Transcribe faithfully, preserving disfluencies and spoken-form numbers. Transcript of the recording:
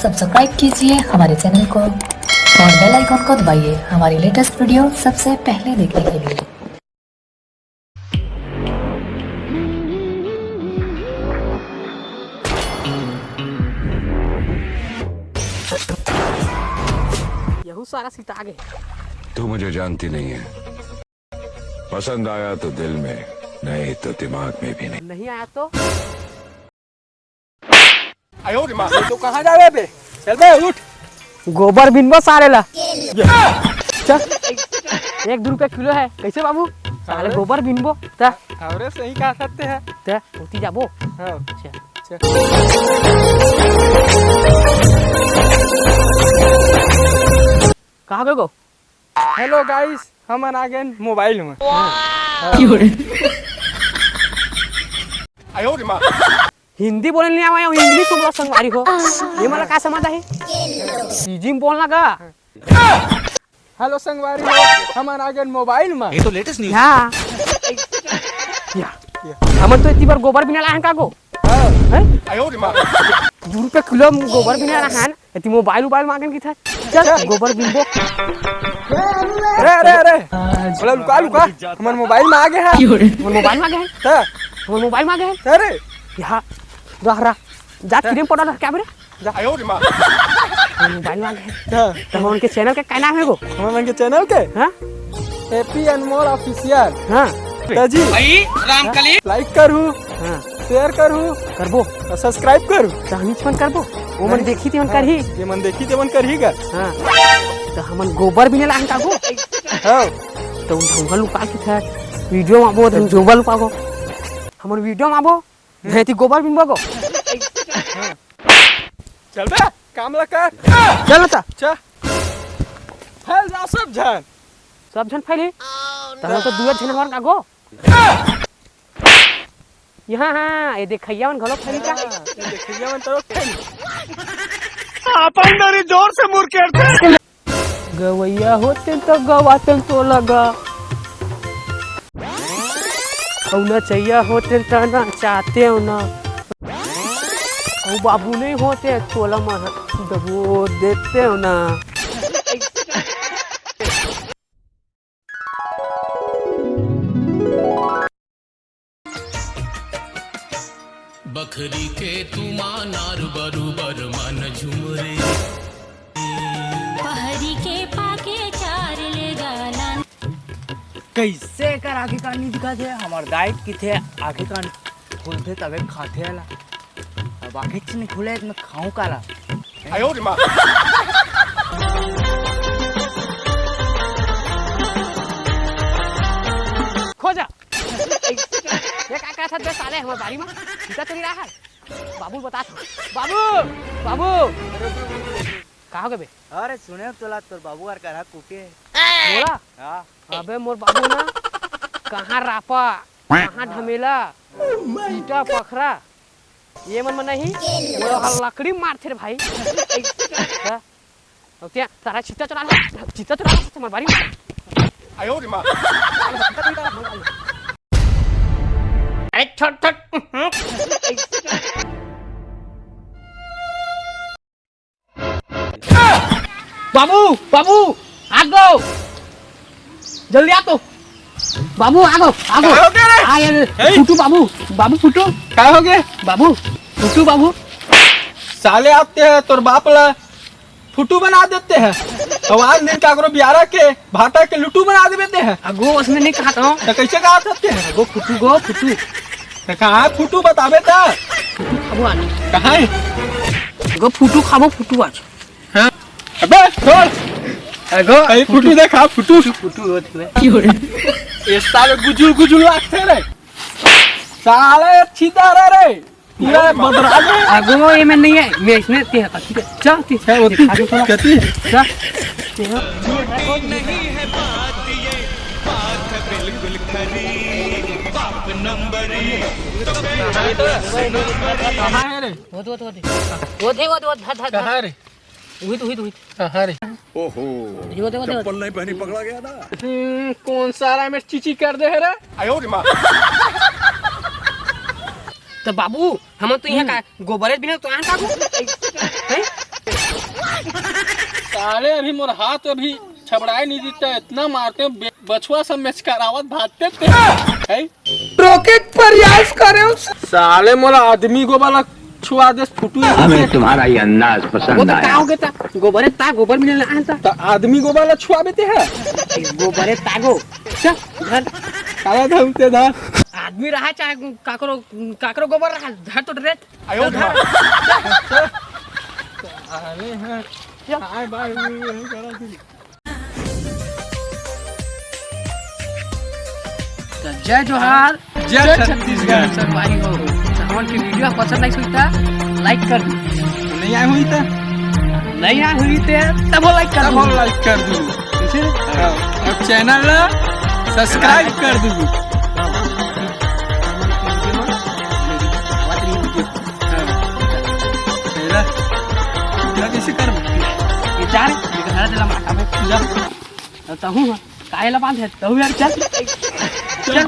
Subscribe कीजिए हमारे channel को और बेल आइकन को दबाइए हमारी लेटेस्ट वीडियो सबसे पहले देखने के लिए। यहू सारा सीता आगे। तू मुझे जानती नहीं है। पसंद आया तो दिल में, नहीं तो दिमाग में भी नहीं। नहीं आया तो? तो कहाँ जावे बे? चल बे, उठ। गोबर बिनबो सारे ला। चल। एक दू रुपया किलो है, कैसे बाबू? साले अरे। गोबर बिनबो। ता। अरे सही कहा सकते हैं। ते होती जाबो। हाँ। अच्छा। अच्छा। कहाँ गए गो? हेलो गाइस, हमन आ गेन मोबाइल में। हाँ। हिंदी बोले नहीं आवा, इंग्लिश में बोला संगवारी हो। ये मला का समझ आही? सीजी में बोलना का? हेलो संगवारी हो, हमन आ गेन मोबाइल में। ये तो लेटेस्ट न्यूज़। हाँ। या। हमन तो इतनी बार गोबर बिना लाहन का गो। हाँ। हैं? दू रुपया किलो गोबर बिना लाहन। एती मोबाइल उबाइल मांगन की था। चल, गोबर बिनबो। अरे, अरे, अरे। बोला, लुका, लुका। हमर मोबाइल में आ गए हैं। हमर मोबाइल में आ गए हैं। हाँ। हमर मोबाइल में आ गए हैं। अरे। यहाँ, रह, रह। जा, हाँ। क्रीम पाउडर रह, क्या बोले? जा। हमर मोबाइल में आ गए हैं। हाँ। तो हमन के चैनल के क्या नाम है वो? हमन के चैनल के? हाँ? Happy Anmol Official। हाँ। तो जी। भाई, रामकली। लाइक करू। हाँ। शेयर करू। करबो। और सब्सक्राइब करू। तो हम इच मन करबो। वो मन नहीं। देखी थी, मन हाँ, करही। ये मन देखी थी, मन करही का? हाँ। तो हमन गोबर बिने लाहन का गो। हाँ। तो उन ढंगल लुका के था। वीडियो में आबो, तो गोबर लुका गो। हमन वीडियो में आबो, हम्म। धरती गोबर बिनबो गो। हाँ। चल बे, काम ला कर। चल ना ता। चल। फैल जा सब झन। सब झन फैली। तो हम तो दुए झन हमार का गो। यहाँ, हाँ, ये देखैया मन घलो फैली का? हाँ, ये देखैया मन तो फैली। अपन दरी जोर से मुरकेरते। गवैया होते तो गवातन तो लगा। अउ नचैया होते तो नचाते हो ना। अउ बाबू नहीं होते तोला मन दबो देते हो ना। बखरी के तुमा नार बरुबर मन झुमरे। पहरी के पाके चार ले गाला। कैसे कर आगे कान नहीं दिखा थे? हमार दाई किथे आगे कान खुलथे तबे खाथे आला। अब आगे च नहीं खुले तो मैं खाऊं काला? आयो रे माँ। खो जा। ये का करत बे साले हमर बारी में? सीता तो नहीं रहा है। बाबू बता। बाबू, बाबू। का हो गए बे? अरे सुने तोला तोर बाबू आर करा कुटे। बोला? हाँ। अबे मोर बाबू ना कहाँ रापा, कहाँ ढमेला, ईटा पखरा, ये मन में नहीं, वो हर लकड़ी मारथे रे भाई। हाँ? अब क्या तारा चित्ता चुरा ले, चित्ता चुरा ले, हमारे बारी में। आयो रे माँ। अरे छोट छोट। बाबू, बाबू, आगो। जल्दी आ तो। बाबू, आगो, आगो। का हो गया रे? आ, ये, हे? फुटू बाबू, बाबू फुटू। का हो गया? बाबू, फुटू बाबू। साले आते हैं तोर बाप ला फुटू बना देते हैं। और आज दिन काकरो बियारा के भाटा के लुटू बना दे देते हैं। अगो, उसने नहीं कहा था। तो कैसे कहा सकते हैं? अगो, फुटू गो, फुटू। तो कहाँ है फुटू बताबे ता? फुटू खाबो आज। कहाँ है? अगो, फुटू खाबो, फुटू आज। हाँ। अबे, छोड़। अगो, अरे, फुटू फुटू। देखा, फुटू। फुटू, फुटू होत हुए। ये साले गुजुल गुजुल लागते रे। साले अच्छी तरह रे। पूरा बदरा दे। अगो, ये में नहीं है। मैं इसमें ते कथी के? चल, ते है, वो ते आगे थोड़ा। कथी? चल। ते हो। कहाँ है रे? वो दे, वो दे, वो दे। वो दे, वो दे, वो दे, धर, धर, धर। कहाँ रे? उहित, उहित, उहित। हाँ, हाँ रे। ओहो, ये वो दे, वो दे, वो दे। चप्पल नहीं पहनी, पकड़ा गया ना। हम्म, कौन सारा में चीची कर दे है रे? आयो रे माँ। तो बाबू, हम तो यहाँ का गोबरे बिना तो आन काबू। हैं? साले अभी मोर हाथ अभी छबड़ाए नहीं देता, इतना मारते हैं, बे-, बछुआ सब मेचकारावत भागते थे। हैं? रोके के प्रयास करे। साले मोला आदमी गोबर ला छुआ देस, फुटू। हमें तुम्हारा ये अंदाज पसंद आया। गोबर का हो गया था? गोबरे ता, गोबर मिले ना था। तो आदमी गोबर ला छुआ बेते है। गोबरे तागो। चल, धर। काला धमते धर। आदमी रहा चाहे काकरो, काकरो गोबर रहा, धर तो रे। आयो धर। अरे हाँ। चल। आए बार। तो जय जोहार, जय छत्तीसगढ़। सब भाई हो, तो हमन के वीडियो पसंद नहीं सुनता, लाइक कर दू। नहीं आए हुई तो, नहीं आए हुई ते तब लाइक कर तब दू। लाइक कर दू। कैसे? हाँ। और चैनल ला सब्सक्राइब कर दू। हाँ। हाँ। तेरा, तेरा कैसे कर? ये जा रे, ये घर चला माता में। जा। तहू काहे ला बांधे? तहू यार चल। चल।